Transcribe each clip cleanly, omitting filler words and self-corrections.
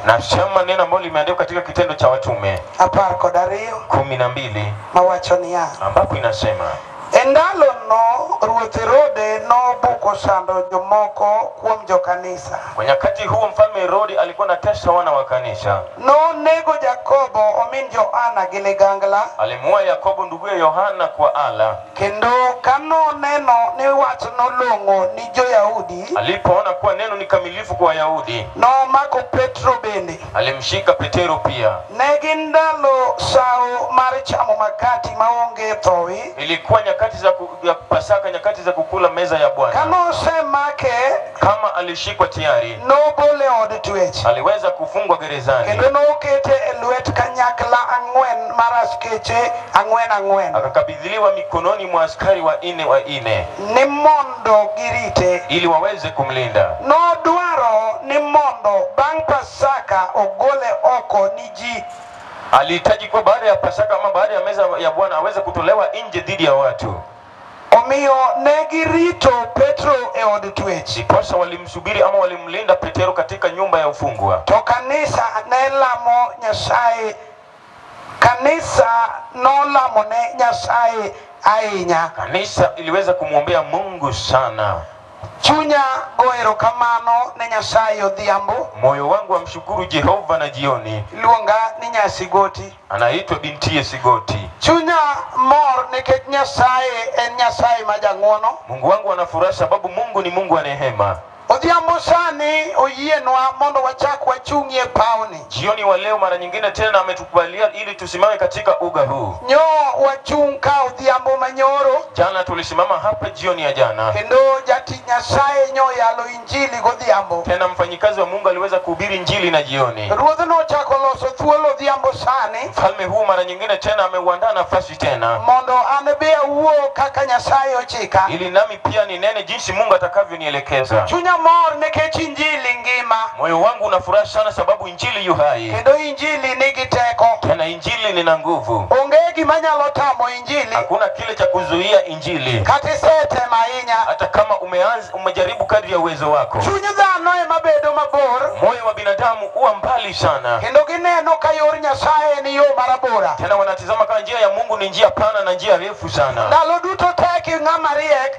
Nasema neno ambalo limeandikwa katika kitendo cha watume 12 12 mawacho niya, ambapo inasema e ndalono ruoth Herode nobuko sando jomoko kuom jokanisa. Kwa nyakati huo mfalme Herode alikuwa anatesa wana wa kanisa. Nonego Jakobo omin Johana gi ligangla. Alimuua Yakobo nduguye Yohana kwa ala. Kendo kanoneno ni wach nolong'o ni jo-Yahudi, alipoona kuwa neno ni kamilifu kwa Wayahudi, nomako Petro bende. Alimshika Petero pia. Ne gin ndalo sawo mar chamo makati maonge thowi. Ilikuwa nyakati za Pasaka, nyakati za kukula meza ya Bwana. Kanosemake, kama alishikwa tayari, nobole od twech. Aliweza kufungwa gerezani. Kendo nokete e lwet kanyakla ang'wen mar askeche ang'wen ang'wen. Akakabidhiwa mikononi mwa askari wa ine ni mondo girite, ili waweze kumlinda. Nodwaro ni mondo bang' Pasaka ogole oko ni ji. Alihitaji kwa baada ya Pasaka ama baada ya meza ya Bwana aweze kutolewa nje dhidi ya watu. Omiyo ne girito Petro e od twech. Ndiposa walimsubiri ama walimlinda Petero katika nyumba ya ufungwa. To kanisa ne lamo Nyasaye, kanisa nolamo ne Nyasaye ahinya. Kanisa iliweza kumwombea Mungu sana. Chunya go erokamano ne Nyasaye odhiambo. Moyo wangu amshukuru Jehova na jioni. Luonga ni Nyasigoti. Anaitwa bintiye Sigoti. Chunya mor nikech Nyasaye en Nyasaye ma jang'wono. Mungu wangu anafuraha sababu Mungu ni Mungu wa rehema. Odhiambo sani oyienwa mondo wachak wachung'ie pawni. Jioni wa leo mara nyingine tena ametukubalia ili tusimame katika uga huu. Nyo wachung' ka odhiambo manyoro. Jana tulisimama hapa jioni ya jana. Kendo jati Nyasaye nyo yalo injili godhiambo. Tena mfanyikazi wa Mungu aliweza kuhubiri injili na jioni. Ruodh nochako loso thuolo odhiambo sani. Mfalme huu mara nyingine tena ameuandaa nafasi tena. Mondo an be awuo kaka Nyasaye ochika. Ili nami pia ninene jinsi Mungu atakavyonielekeza. Chunya mor nikech injili ngima. Moyo wangu unafuraha sana sababu injili yu hai. Kendo injili nigi teko. Tena injili lina nguvu. Onge gima nyalo tamo injili. Hakuna kile cha kuzuia injili. Kata isetemo ahinya. Hata kama umejaribu kadri ya uwezo wako. Chuny dhano ema bedo mabor. Moyo wa binadamu huwa mbali sana. Kendo gineno ka yor Nyasaye ni yo marabora. Tena wanatizama kama njia ya Mungu ni njia pana na njia refu sana. Ndalo duto tek ng'ama riek.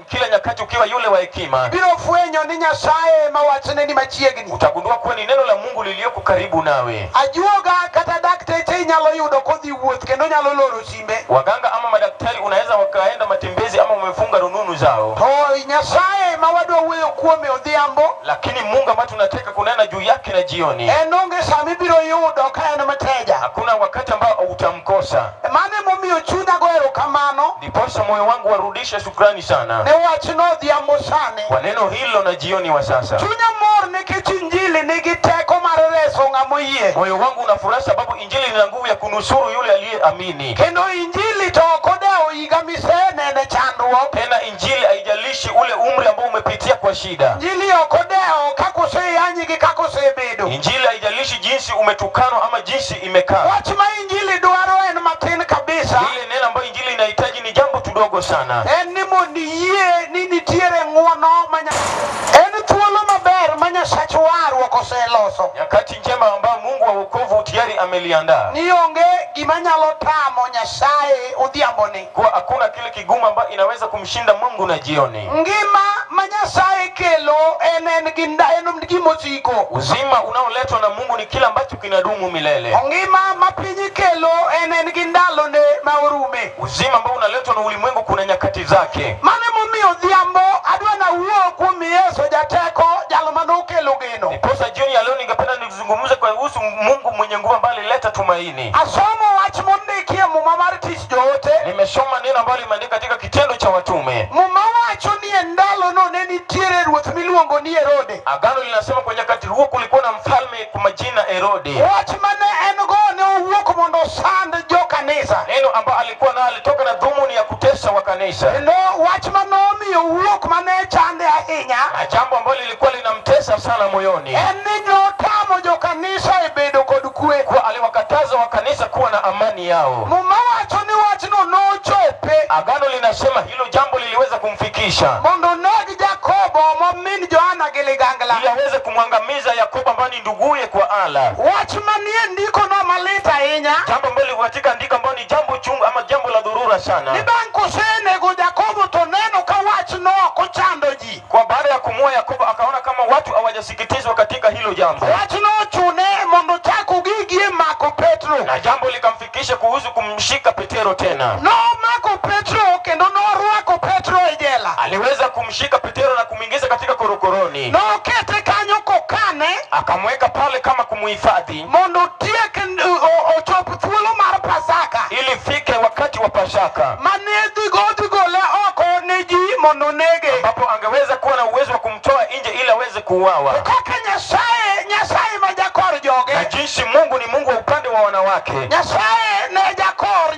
Kila nyakati ukiwa yule wa hekima, biro fwenyo ni Nyasaye ma wachne ni machiegni. Utagundua kuwa ni neno la Mungu lililoko karibu nawe. Ajuoga kata dakteche inyalo yudo kodhi wuoth kendo nyalo loro simbe. Waganga ama madaktari unaweza wakaenda matembezi ama umefunga rununu zao. To Nyasaye ma wadwa wuoyo kuome odhiambo, lakini Mungu ambaye tunataka kunena juu yake na jioni, en onge sama ibiro yudo ka en mteja. Hakuna wakati ambao utamkosa. Mano emomiyo chunya go erokamano. Ndiposa moyo wangu warudishe shukrani sana ne wachno odhiambo sani. Kwa neno hilo na jioni wa sasa. Chunya mor nikech injili nigi teko mar reso ng'ama oyie. Moyo wangu unafuraha sababu injili ina nguvu ya kunusuru yule aliyeamini. Kendo injili to ok odewo higa misenene chandruok. Tena injili haijalishi ule umri ambao umepitia kwa shida. Injili ok odewo kaka oseyanyi gi kaka osebedo. Injili haijalishi jinsi umetukanwa ama jinsi imekaa. Wach ma injili dwaro en matin kabisa. Ile neno ambayo injili inahitaji ni jambo tudogo sana. En ni mondo iyie ni nitiere ng'wono ma en thuolo maber ma Nyasach warruok oseloso. Nyakati njema ambayo Mungu wa wokovu tayari ameliandaa. Ni onge gima nyalo tamo Nyasaye odhiamboni. Kwa hakuna kile kigumu ambayo inaweza kumshinda Mungu na jioni. Ngima ma Nyasaye kelo en en gimosiko. Uzima unaoletwa na Mungu ni kile ambacho kinadumu milele. Ngima ma piny kelo en gi ndalone ma orume. Uzima ambao unaletwa na ulimwengu kuna nyakati zake. Mano emomiyo odhiambo adwa nawuo kuom Yesu jateko jalo manokelo geno. Ndiposa jioni ya leo ningependa nizungumze kwa kuhusu Mungu mwenye nguvu ambaye alileta tumaini. Asomo wach mondiki e Muma mar tich joote. Nimesoma neno ambalo limeandikwa katika kitendo cha watume. Muma wacho ni e ndalono ne nitiere ruoth miluongo ni Herode. Agano linasema kwa nyakati huo kulikuwa na mfalme kwa majina Herode. Wach mane en go ne owuok mondo osand jo kanisa. Neno ambalo alikuwa nalo alitoka na dhumuni ya kutesa wa kanisa. Kendo wach manomiyo owuok mane chande ahinya, na jambo ambalo lilikuwa linamtesa sana moyoni, en ni notamo jo kanisa e bedo kod kwe. Kwa aliwakataza wa kanisa kuwa na amani yao. Muma wacho ni wachno nochope. Agano linasema hilo jambo liliweza kumfikisha mondo neg Jakobo momin Johana Yohana gi ligangla. Ili aweze kumwangamiza Yakobo ambaye ni nduguye kwa ala. Wach manie ndikono malit ahinya Jambo ambalo liko katika andiko ambalo ni jambo chungu ama jambo la dhurura ni sana. bang' kosenego Jakobo to neno ka wachno ok ochando ji. Kwa baada ya kumua Yakobo akaona kama watu hawajasikitizwa katika hilo jambo. Wachno ochune mondo chak ogigie mako Petro. Na jambo likamfikisha kuhusu kumshika Petero tena. Nomako Petro kendo norwako Petro e jela. Aliweza kumshika Petero na kumwingiza katika korokoroni. Nokete kanyo kokane Akamweka pale kama kumuhifadhi mondo otiek ochop thuolo mar Pasaka ili fike wakati wa Pasaka mane dhi gole oko ne ji mondo nege. Ambapo angeweza kuwa na uwezo wa kumtoa nje ili aweze kuuawa. Kaka Nyasaye, Nyasaye ma jakor joge. Na jinsi Mungu ni Mungu wa upande wa wanawake. Nyasaye ne jakor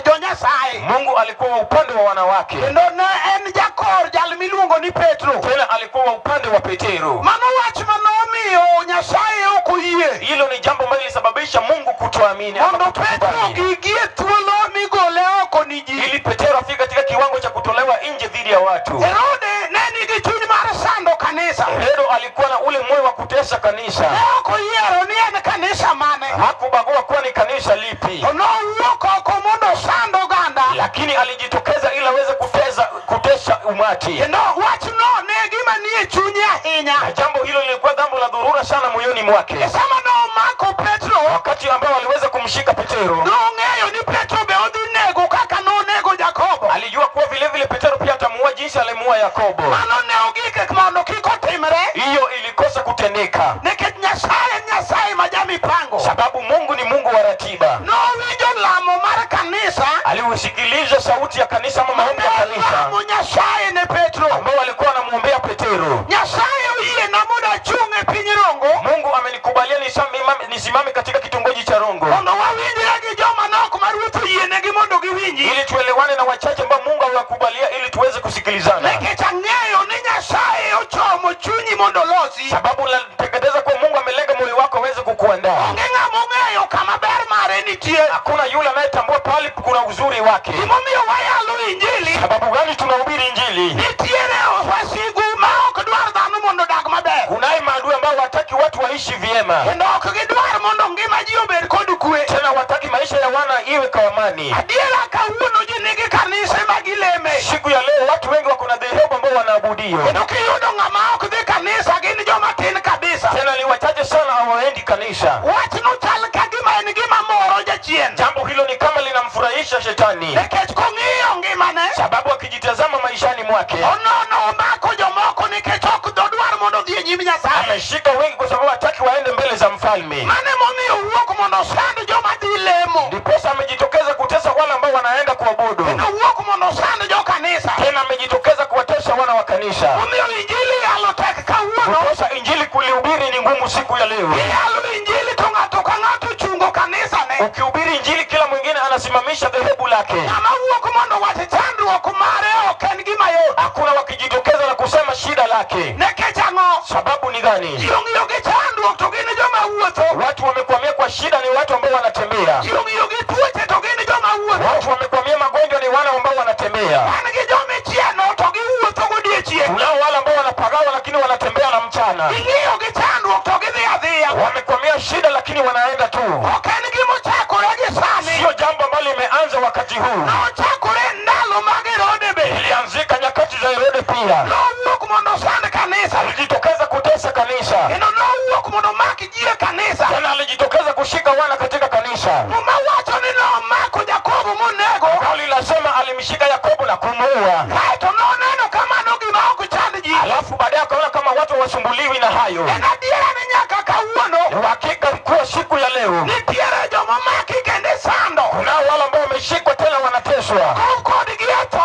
jo Nyasaye. Mungu alikuwa wa upande wa wanawake. Kendo ne en jakor jal miluongo ni Petro. Tena alikuwa wa upande wa Petero. Mano wach manomiyo Nyasaye ok oyie. Hilo ni jambo ambalo lilisababisha Mungu kutoamini ama Mondo Petro kutokubali. gigie thuolo migole oko ni ji. Ili Petero afike katika kiwango cha kutolewa nje dhidi ya watu. Herode ne nigi chuny mar sando kanisa. Herode alikuwa na ule moyo wa kutesa kanisa. Ne ok oyiero ni en kanisa mane. Hakubagua kuwa ni kanisa lipi. To nowuok oko mondo osand oganda. Lakini alijitokeza ili aweze kutesa umati. Kendo wachno ne gima nie chunye ahinya. Na jambo hilo lilikuwa jambo la dhurura sana moyoni mwake. E sama nomako Petro, Wakati ambao aliweza kumshika Petero, nong'eyo ni Petro be odhi nego kaka nonego Jakobo. Alijua kuwa vile vile Petero pia atamuua jinsi alimuua Yakobo. Mano ne ogik mondo kik otimre. Hiyo ilikosa kutendeka. Nikech Nyasaye Nyasaye ma jamipango. Sababu Mungu ni Mungu wa ratiba. Nowinjo lamo mar kanisa. Aliusikiliza sauti ya kanisa ama maombi ya kanisa Lamo Nyasaye ne Petro. Ambao walikuwa wanamuombea Petero. Nyasaye oyie na mondo achung' e piny Rongo. Mungu amenikubalia nisimame katika kitongoji cha Rongo. Mondo wawinjre gi joma nok ma Ruoth oyienegi mondo giwinji. Ili tuelewane na wachache ambao Mungu amewakubalia ili tuweze kusikilizana. Nikech ang'eyo ni Nyasaye ochomo chunyi mondo olosi. Sababu nateketeza kuwa Mungu amelenga moyo wako aweze kukuandaa. Onge ng'ama ong'eyo kama ber mare nitie. Hakuna yule anayetambua pahali kuna uzuri wake. Gimomiyo wayalo Injili. Sababu gani tunahubiri Injili? Nitiere wasigu ma ok dwar dhano mondo odag maber. Kunaye maadui ambao wataki watu waishi vyema. Kendo ok gidwar mondo ngima ji obed kod kwe. Tena wataki maisha ya wana iwe kwa amani. Adiera kawuono ji nigi kanise ma gileme. Siku ya leo watu wengi wako na dhehebu ambao wanaabudio. Kendo kiyudo ng'ama ok dhi kanisa gin joma tin kabisa. Tena ni wachache sana hawaendi kanisa. Wachno chal ka gima en gima moro jachien. Jambo hilo ni kama linamfurahisha shetani. Nikech kong'iyo ngimane. Sababu akijitazama maishani mwake. Onono omako jomoko nikech ok dodwar mondo odhi e nyim Nyasaye. Ameshika wengi kwa sababu hataki waende mbele za mfalme. Mane momiyo owuok mondo osand joma dhi lemo. Ndiposa amejitokeza kutesa wale ambao wanaenda kuabudu. Kendo owuok mondo osand jo kanisa. Tena amejitokeza kuwatesa wana wa kanisa. Omiyo Injili yalo tek kawuono. Ndiposa Injili kulihubiri ni ngumu siku ya leo. Iyalo Injili to ng'ato ka ng'ato chungo kanisa ne. Ukihubiri Injili kila mwingine anasimamisha dhehebu lake. Ng'ama wuok mondo wach chandruok mare ok en gima yot. Hakuna wakijitokeza na kusema shida lake. Nikech ang'o? Sababu ni gani? Ji ong'iyo gi chandruok to gin joma wuotho. Watu wamekwamia kwa shida ni watu ambao wanatembea. Ji ong'iyo gi tuoche to gin joma wuotho. Watu wamekwamia magonjwa ni wale ambao wanatembea. Wan gi joma ichieno to giwuotho godiechieng'. Kunao wale ambao wanapagawa lakini wanatembea na mchana. Ging'iyo gi chandruok to gidhi adhiya. Wamekwamia shida lakini wanaenda tu. Ok en gima ochakore gi sani. Sio jambo ambalo limeanza wakati huu. Nochakore ndalo mag Herode be. Ilianzika nyakati za Herode pia. Nowuok mondo osand kanisa. Alijitokeza kutesa kanisa. Kendo nowuok mondo omak ji e kanisa. Tena alijitokeza kushika wana katika kanisa. Muma wacho ni nomako Jakobo monego. Kauli inasema alimshika Yakobo na kumuua. Kaeto noneno ka mano gima ok chand ji. Alafu baadaye akaona kama watu wasumbuliwi na hayo. En adiera ni nyaka kawuono. Ni hakika kuwa siku ya leo nitiere joma omaki kendo isando. Kunao wale ambao wameshikwa tena wanateswa. Kodgi e tho.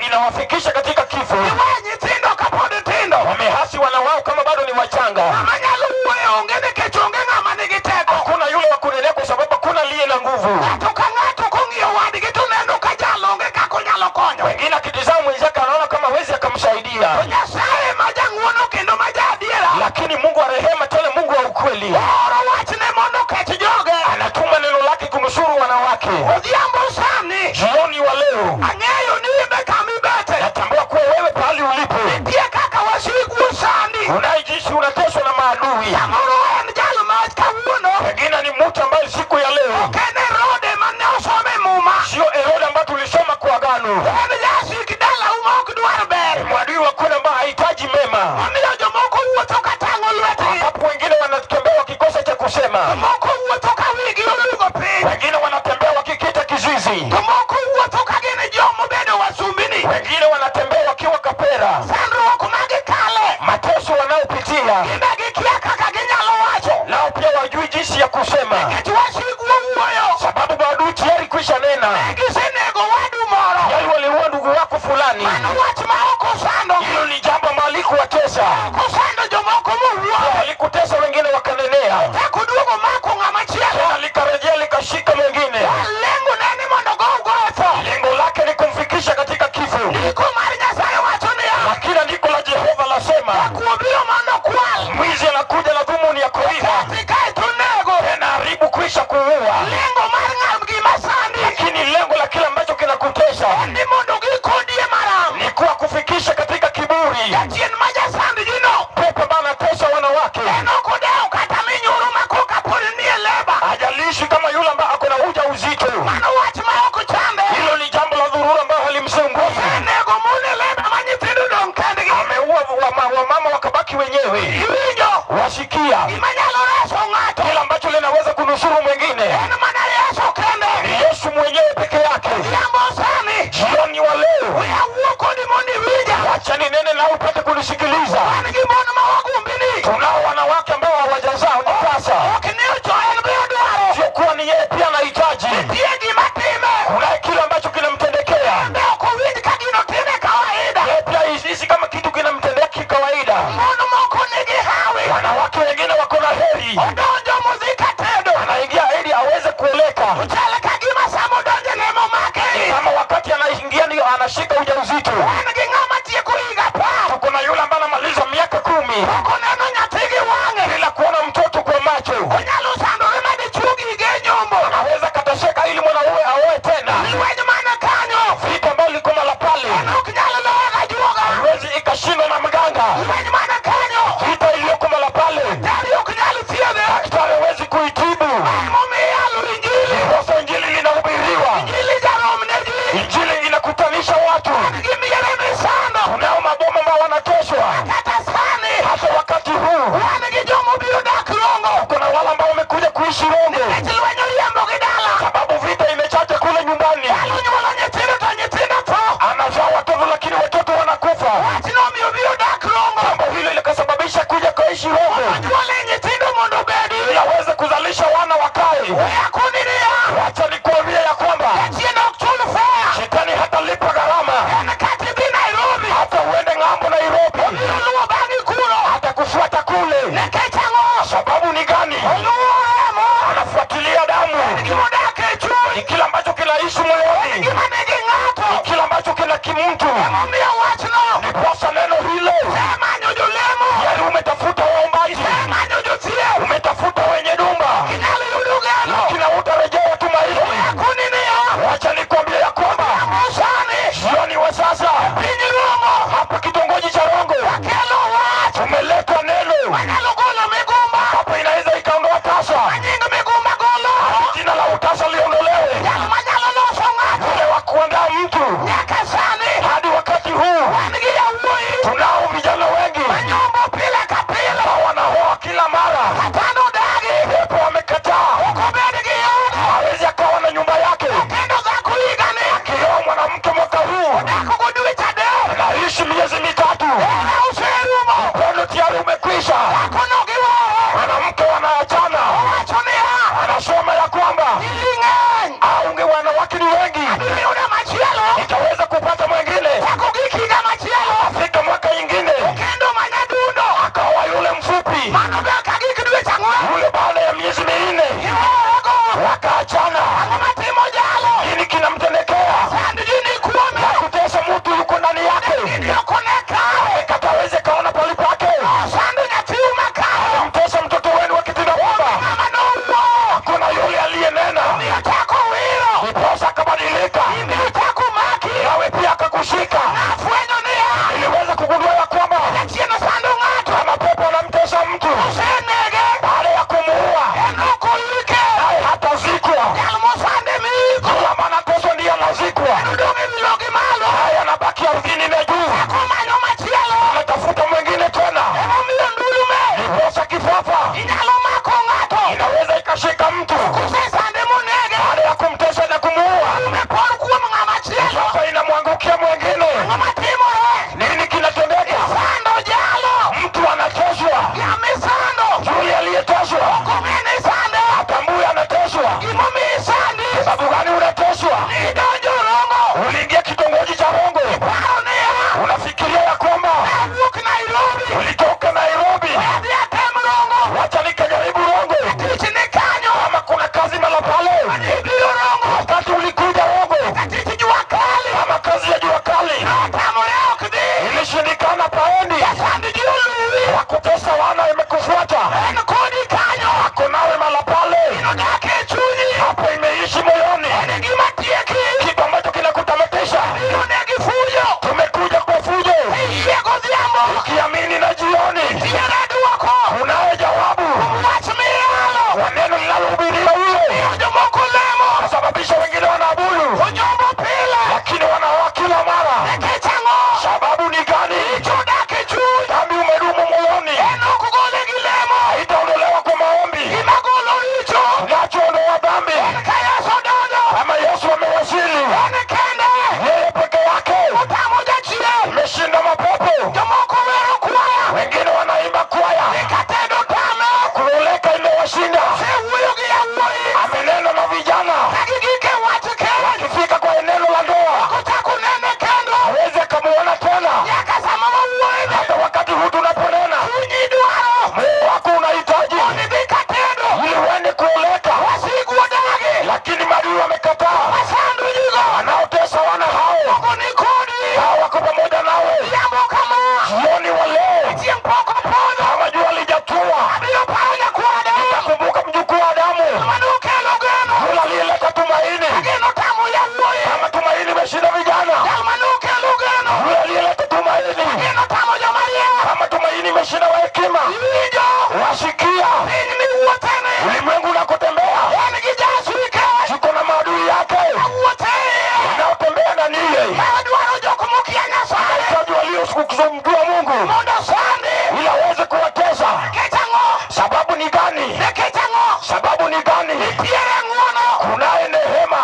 Inawafikisha katika kifo. Giwe nyithindo kapod tindo. Wamehasi wana wao kama bado ni wachanga. Ng'ama nyalo wuoyo onge nikech onge ng'ama nigi teko. Hakuna yule wa kunenea kwa sababu hakuna aliye na nguvu. Ng'ato ka ng'ato kong'iyo wadgi to neno ka jalo onge kaka onyalo konyo. Wengine akitizama mwenzake anaona kama hawezi akamsaidia. To Nyasaye ma jang'uono kendo ma jaadiera. Lakini Mungu wa rehema tena Mungu wa ukweli. Oro wachne mondo okech joge. Anatuma neno lake kunusuru wanawake. Odhiambo sani. Jioni wa leo. Ang'eyo ni ibe kama ibete. Natambua kuwa wewe pahali ulipo. Nitie kaka wasigu osandi. Unaye Haijalishi unateswa na maadui. Samoro en jal ma kawuono. Pengine ni mtu ambaye siku ya leo Ok en Herode mane osom e Muma. sio Herode ambaye tulisoma kwa agano. En jasik dalau ma ok dwar ber. Mwadui wa kweli ambaye hahitaji mema, Omiyo jomoko wuotho ka tang'o lwetgi. ambapo wengine wanatembea wakikosa cha kusema, Jomoko wuotho ka wigi olugo piny. wengine wanatembea wakikita kizuizi, Jomoko wuotho ka gin jomobedo wasumbini. wengine wanatembea wakiwa kapera. Sandruok ma gikale. Mateso wanayopitia Gin gikia kaka ginyalo wacho. nao pia wajui jinsi ya kusema, Nikech wasigu owuoyo. sababu maadui tayari kwisha nena, Gisenego wadu moro. tayari waliua ndugu wako fulani. Mano wach ma ok osando. Hilo ni jambo ambalo halikuwatesa, Ok osando jomoko mowuoyo. walikutesa wengine wakanenea, Chako duogo mako ng'ama chielo. tena likarejea likashika mwingine. Lengo ne ni mondo gow go e tho. Lengo lake ni kumfikisha katika kifo, Ndiko mar Nyasaye wacho niya. lakini andiko la Jehova lasema Jakuo biro mondo okwal. mwizi anakuja na dhumuni ya kuiba, Kethi kaeto onego. tena haribu kwisha kuua. Lengo mar ng'am gima sandi. Lakini lengo la kile ambacho kinakutesa En ni mondo gikodie maram. ni kuwa kufikisha katika kiburi. Jachien ma jasand gino. Pepo ambaye anatesa wanawake En ok odewo kata minyoro ma koka pod nie leba. hajalishi kama yule ambaye ako na ujauzito. Mano wach ma ok chande. Hilo ni jambo la dhurura ambayo halimsumbui. Osenego mon e leba ma nyithindo odong' kendgi. Ameua wamama wakabaki wenyewe. Iwinjo? Wasikia Gima nyalo reso ng'ato. kile ambacho linaweza kunusuru mwingine En mana Yesu kende. ni Yesu mwenyewe peke yake. Odhiambo sani. Jioni wa leo, We awuo kodi mondo iwinja. wacha ninene na upate kunisikiliza. Wan gi mon ma wagumbini. Tunao wanawake ambao hawajazaa ni tasa, Ok ni ocho en be odwaro. sio kuwa ni yeye pia anahitaji. Nitie gima time. Kuna kile ambacho kinamtendekea Be ok owinj ka gino time kawaida. yeye, pia hisi kama kitu kinamtendea kikawaida. Mon moko nigi hawi. Wanawake wengine wako na heri, Odonjo modhi ka tedo. anaingia ili aweze kuoleka, Ochal ka gima sama odonjo lemo make. kama wakati anaingia ndio anashika ujauzito. En gi ng'ama tieko higa apar. Kuna yule ambaye anamaliza miaka 10 Ok oneno nyathi gi wang'e. bila kuona mtoto kwa macho, Onyalo sandore ma dichuo gige e nyombo. anaweza katesheka ili mwanaume aoe tena. Lweny mana kanyo. Vita ambayo liko mahala pale En ok nyal loye gajuoga. haiwezi ikashindwa na mganga. Lweny mana kanyo. Vita iliyoko mahala pale Daktari ok nyal thiedhe. daktari hawezi kuitibu. Emomiyo iyalo injili. Ndiposa injili linahubiriwa, Injili jarom ne ji. injili inakutanisha watu. Gi miere misando. Kunao maboma ambao wanateswa Kata sani. hata wakati huu. Wan gi jomobiro dak Rongo. Kuna wale ambao wamekuja kuishi Rongo Nikech lweny oriembo gi dala. sababu vita imechacha kule nyumbani. Jal onyuolo nyithindo to nyithindo tho. Anazaa watoto lakini watoto wanakufa. Wachno omiyo obiro dak Rongo. Jambo hilo likasababisha kuja kuishi Rongo Onyuole nyithindo mondo obedi. ili aweze kuzalisha wana wakae. We akoni niya. Wacha nikuambie ya kwamba Jachien ok chul fare. shetani hatalipa gharama, En kata idhi Nairobi. hata uende ng'ambo Nairobi, Obiro luwo bang'i kuro. atakufuata kule. Nikech ang'o? Sababu ni gani? Oluwo remo. Anafuatilia damu, Gima odak e chuny. ni kile ambacho kinaishi moyoni, Gima nigi ng'ato. ni kile ambacho kina kimtu. Emomiyo wachno. Ndiposa neno hilo Isemanyo jolemo. yali, umetafuta waombaji, Isemanyo jothieth. umetafuta wenye dumba, Inyalo yudo geno. lakini hautarejea tumaini. Akoni niya. Wacha nikwambie ya kwamba Sani. jioni wa sasa Piny Rongo. hapa kitongoji cha Rongo Kelo wach. tumeletwa neno Manyalo golo migumba. hapo, inaweza ikaondoa tasa, Nying migumba golo. jina la utasa liondolewe, Jal manyalo loso ng'ato. yule wa kuandaa mtu Nyaka sani. hadi wakati huu. Wan gi yawuoyi. Tunao vijana wengi Manyombo pile ka pile. ambao wanaoa kila mara, Satan odagi. pepo wamekataa, Ok obed gi ode. hawezi akawa na nyumba yake. Kendo dhako higani. Akioa mwanamke mwaka huu Odako go dweche adek. anaishi miezi 3, Hera oserumo. upendo tayari umekwisha. Dhakono giweyo. Mwanamke wanaachana, Owacho niya. anasema ya kwamba Ji ng'eny. aunge wanawake ni wengi, Abiro yudo machielo. nitaweza kupata mwingine. Chako gi higa machielo. Afika mwaka ingine Kendo manyadundo. akaoa yule mfupi, Mano ber ka gik dweche ang'wen. yule baada ya miezi 4 Giweyego. unateswa? Sababu gani unateswa? Uliingia kitongoji cha Rongo, unafikiria ya kwamba ulitoka Nairobi, wacha nikajaribu Rongo, ama kuna kazi mahala pale. Wakati ulikuja Rongo, ama kazi ya jua kali ilishindikana, paendi wakutesa wana imekufuata, ako nawe mahala pale, hapo imeishi moyoni, kitu ambacho kinakutamatisha. Tumekuja kwa fujo, ukiamini na jioni unaye jawabu kwa neno linalohubiriwa huyo, kusababisha wengine wanaabudu lakini wanaoa kila mara. Sababu ni gani? Dhambi umedumu moyoni, haitaondolewa kwa maombi. Kinachoondoa dhambi kama Yesu amewasili, yeye peke yake ameshinda mapepo. Wengine wanaimba kwaya, kuoleka imewashinda. Amenena na vijana, wakifika kwa neno la ndoa hawezi akamuona tena. Hata wakati huu tunaponena, moyo wako unahitaji ili uende kuoleka, lakini maadui wamekataa. Wanaotesa wana hao hao wako pamoja nawe jioni wa leo, kama jua lijatua, utakumbuka mjukuu wa Adamu yule aliyeleta tumaini. Kama tumaini imeshinda vijana, yule aliyeleta tumaini, kama tumaini imeshinda wa hekima, wasikia ulimwengu unakotembea yuko na maadui yake wanaotembea na niye wanahitaji waliomjua Mungu ili aweze kuwatesa. Sababu ni gani? Sababu ni gani? Kunaye neema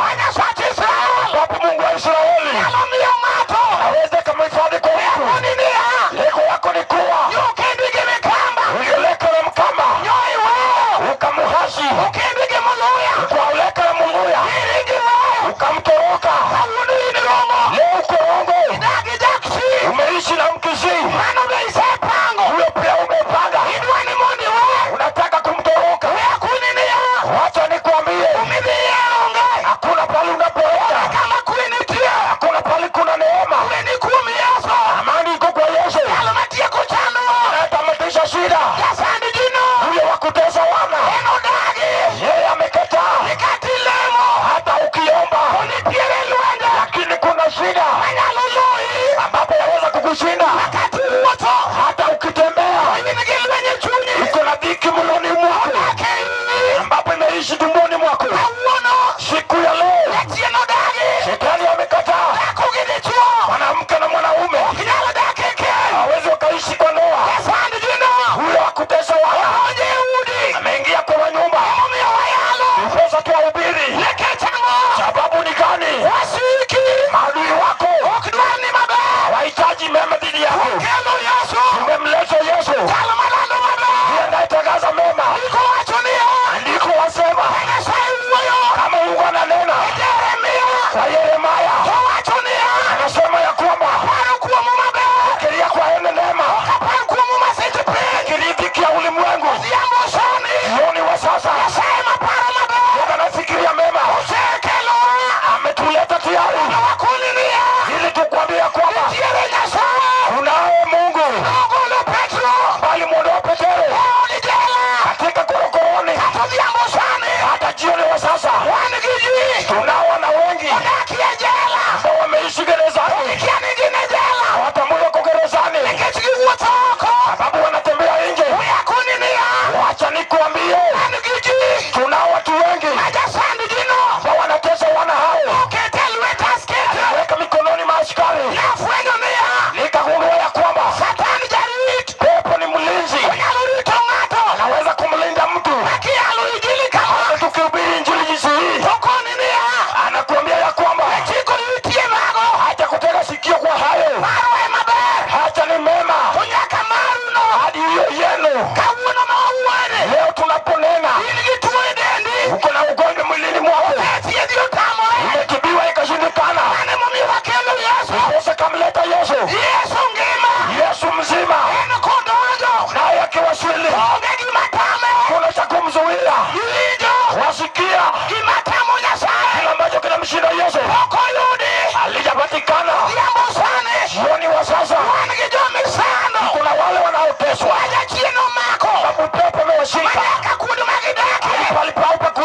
ambapo Mungu wa Israeli aweze kumhifadhi kwa mtu. Lengo yako ni kuwa ulioleka na mkamba ukamhasi, ukaoleka na muluya ukamtoroka. Leo uko Rongo, umeishi na Mkisii, huyo pia umepanga, unataka kumtoroka. Wacha nikwambie, hakuna pale unapoenda, hakuna pale kuna neema. Amani iko kwa Yesu, anatamatisha shida. Yule wa kutesa wana, yeye amekataa. Hata ukiomba, lakini kuna shida ambapo yaweza kukushinda. Hata ukitembea, iko na dhiki moyoni mwako, ambapo imeishi tumboni mwako. Siku ya leo shetani amekataa. Mwanamke na mwanaume hawezi wakaishi kwa ndoa. Huyo akutesa wana ameingia kwa nyumba, ndiposa tuwahubiri. Sababu ni gani? Maadui wako hawahitaji mema dhidi yako. Tumemleta Yesu, ndiye anayetangaza mema. Andiko wasema kama Mungu ananena kwa Yeremia, anasema ya kwamba fikiria kwa ene neema, fikiria dhiki ya ulimwengu. Jioni wa sasa Mungu anafikiria mema, ametuleta tayari ili tukwambia kwamba kunaye Mungu bali mwondoa Petero katika korokoroni. Hata jioni wa sasa tunao wana wengi ambao wameishi gerezani, hawatambui wako gerezani sababu wanatembea nje. Wacha nikuambie, tunao watu wengi ambao wanatesa wana hao, weka mikononi maaskari. Nikagundua ya kwamba pepo ni mlinzi, anaweza kumlinda mtu. Hata tukihubiri injili jinsi hii, anakuambia ya kwamba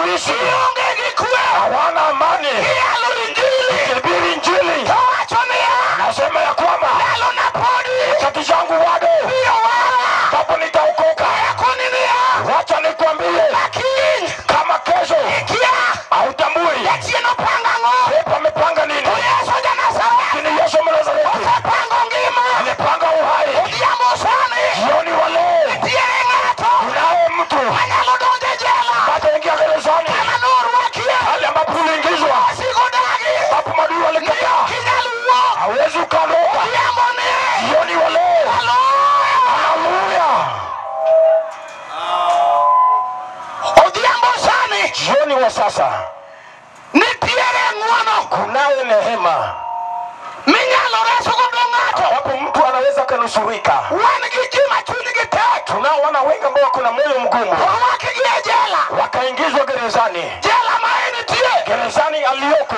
Polisi hawana amani. Nikihubiri Injili nasema ya kwamba chati zangu bado hapo nitaokoka. Wacha nikwambie, kama kesho hautambui pepo amepanga nini, lakini Yesu Mnazareti amepanga uhai. Jioni wa leo kunaye mtu ataingia gerezani, hali ambapo uliingizwa, ambapo maadui walikataa, hawezi ukaondoka. Jioni wa leo, haleluya! Jioni wa sasa kunaye neema ambapo mtu anaweza kanusurika. Tunao wana wengi ambao wako na moyo mgumu, wakaingizwa gerezani. Gerezani aliyoko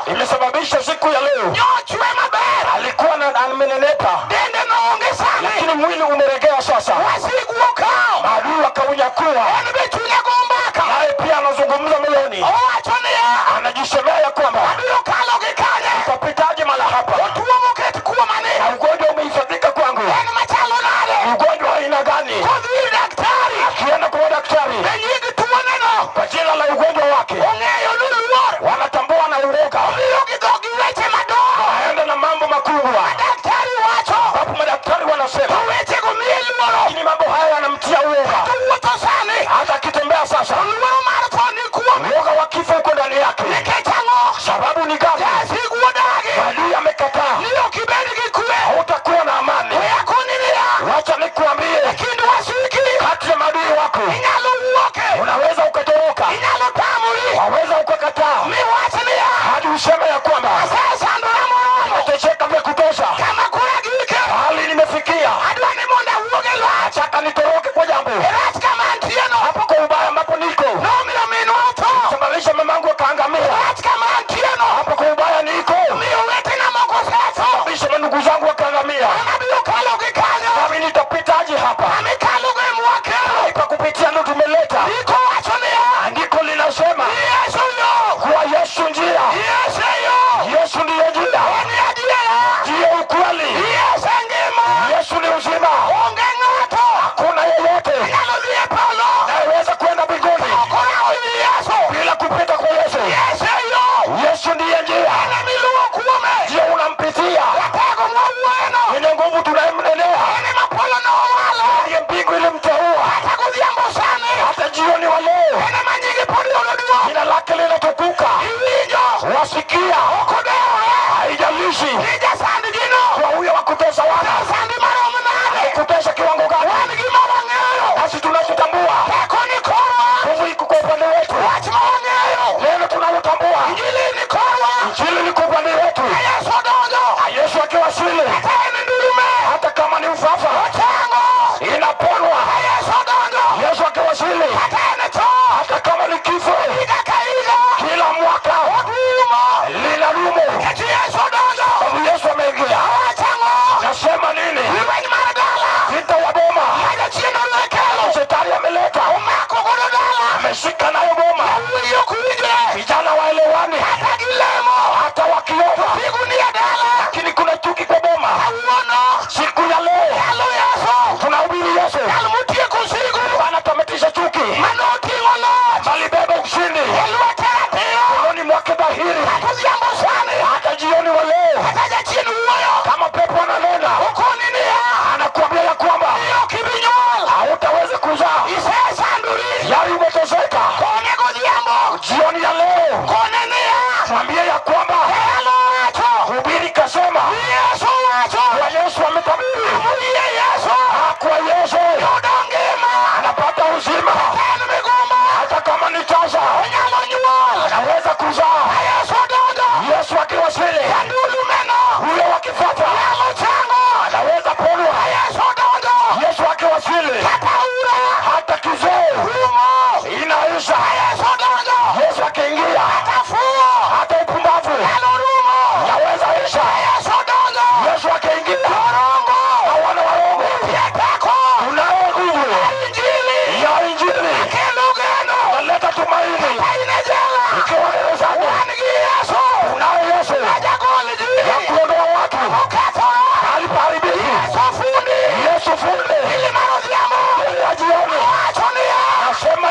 imesababisha siku ya leo alikuwa na amenenepa, lakini mwili umeregea sasa. Maadui wakaunyakua, naye pia anazungumza moyoni, anajisemea ya kwamba utapitaje mala hapa, na ugonjwa umehifadhika kwangu. Ugonjwa aina gani? Akienda kwa daktari kwa jina la ugonjwa wake, wanatambua na uoga, wanaenda na mambo makubwa, ambapo madaktari wanasema, lakini mambo haya yanamtia uoga. Hata akitembea sasa, uoga wa kifo uko ndani yake. Sababu ni gani? Maadui amekataa, hautakuwa na amani. Wacha nikuambie, kati ya maadui wako unaweza ukatoroka, waweza ukakataa, hadi useme ya kwamba nimetosheka vya kutosha, hali nimefikia, nataka nitoroke kwa jambo hapo, kwa ubaya ambapo niko sababisha mamangu akaangamia, hapo kwa ubaya niko sababisha ndugu zangu wakaangamia, nami nitapitaje hapa? Hapa kupitia ndo tumeleta andiko linasema kuwa Yesu njia, Yesu ndiye njia, ndiye ukweli, Yesu ni uzima. Hakuna yeyote anayeweza kwenda mbinguni bila kupita kwa Yesu. Yesu ndiye njia, ndiye unampitia, mwenye nguvu tunayemnenea, ndiye mbingu ilimteua. Hata jioni wa leo jina lake linatukuka, wasikia, haijalishi kwa huyo wa kutesa wana kutesa kiwango gani, basi tunachotambua nguvu iko kwa upande wetu. Neno tunalotambua, Injili ni kwa upande wetu. Yesu akiwasili, hata kama ni ufafa inaponwa. Yesu akiwasili, hata kama ni kifo, kila mwaka linadumu. Sababu Yesu ameingia. Nasema nini? Vita wa boma shetani ameleta, ameshika nayo boma. Vijana waelewani, hata wakiomba, lakini kuna chuki kwa boma. Siku ya leo tunahubiri Yesu, Bwana tametisha chuki, alibeba ushindi mkononi mwake dhahiri. Hata jioni wa leo, kama pepo ananena, anakuambia ya kwamba hautaweza kuzaa, yari umetoseka.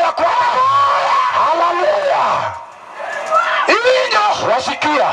ya kwamba haleluya. Iwinjo. Wasikia.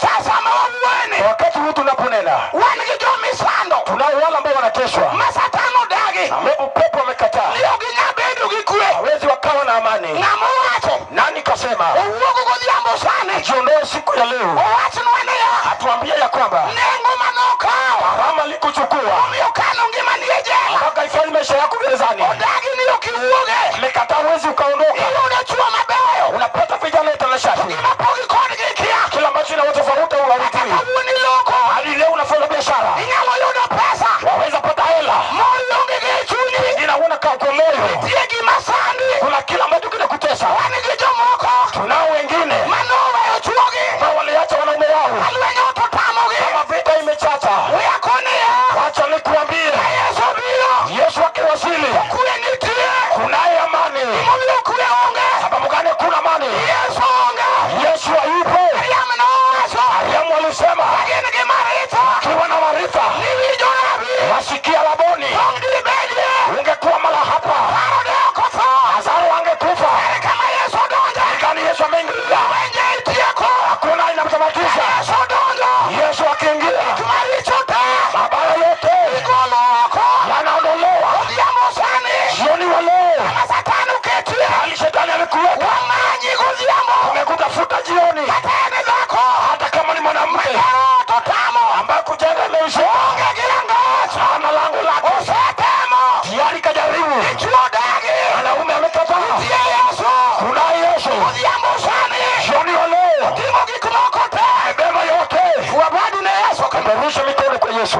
Sasa mawuone. Wakati huu tunaponena, wan gi jomisando, tunao wale ambao wanateswa, ma Satan odagi, ambapo pepo amekataa, ni ok ginyal bedo gi kwe. Hawezi wakawa na amani. Ng'ama owacho? Nani kasema? Owuogo godhiambo sani. Jiondoe siku ya leo. Owachnwa niya, atuambie ya kwamba nengo manokawo, gharama likuchukua, omiyo kano ngimani e jela, mpaka ifanye maisha yako gerezani. Odagi ni ok iwuoge, amekataa, huwezi ukaondoka. Iyudo chuo mabeyo, unapata vijana tanashati, gima pok ikodgi ikia, kila ambacho inawatofauti hauhitaji. Kawuono iloko, hadi leo unafanya biashara, inyalo yudo pesa, waweza pata hela, mor onge gi e chunyi, wengine hauna kwa moyo, nitie gima sandi, kuna kila ambacho kinakutesa. Wan gi jomoko, tunao wengine manoweyo chuogi, ambao waliacha wanaume wao, lweny ototamogi, kama vita imechacha. We akoniya, wacha nikuambie, Yesu biro, Yesu akiwasili, kwe nitie, kunaye amani. Gimomiyo kwe onge? Sababu gani kuna amani? Yesu onge, Yesu hayupo. Mariam nowacho, Mariamu alisema, gin gi Maritha, akiwa na Maritha, niwinjo nabi, wasikia Laboni, tong' dibedie, ungekuwa mala hapa, Lazaro de ok otho, Lazaro angekufa. Ere kama Yesu odonjo, Gani Yesu ameingia, lwenje itieko, hakuna inamtamatisha. Yesu odonjo, Yesu akiingia, gik maricho te mabaya yote igolo oko. yanaondolewa. Odhiambo sani, Jioni wa leo, kama Satan oketie, hali shetani amekuweka, wamanyi godhiambo, amekutafuta jioni, kata en dhako, hata kama ni mwanamke ot otamo, ambaye kujenga imeisha, onge gi rangach, hana lango lake, osetemo, tayari kajaribu, dichuo odagi, mwanaume amekataa. Nitie Yesu, Kuna Yesu. Odhiambo sani, Jioni wa leo, otimo gik moko te, amebeba yote. Wabadi ne Yesu. Peperusha mikono kwa Yesu.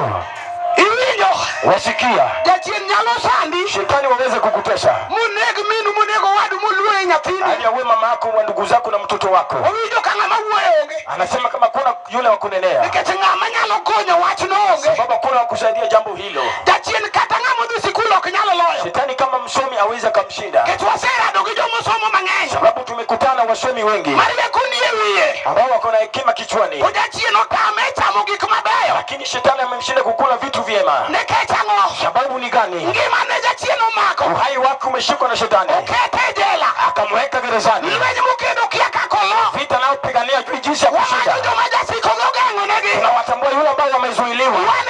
Iwinjo, Wasikia, jachien nyalo sandi, shetani waweze kukutesa, moneg minu, monego owadu, moluoye nyathini. hadi awe mama yako wa ndugu zako na mtoto wako. Owinjo ka ng'ama wuoyo onge, Anasema kama kuna yule wa kunenea, nikech ng'ama nyalo konyo wachno onge. sababu hakuna wa kusaidia jambo hilo. Jachien kata ng'ama odhi sikul ok nyalo loyo, Shetani kama msomi awezi akamshinda, nikech waserado gi jomosomo mang'eny sababu tumekutana wasomi wengi marieko nie wiye, ambao wako na hekima kichwani, to jachien otame chamo gik mabeyo. lakini shetani amemshinda kukula vitu vyema. Nikech ang'o? Sababu ni gani? Ngima ne jachien omako, Uhai wake umeshikwa na shetani, okete e jela, akamweka gerezani. Lweny mokedo kia kaka olo, Vita nayopigania juu jinsi ya kushinda. wamanyo joma jasiko nogeng'onegi, Tunawatambua yule ambao wamezuiliwa. wan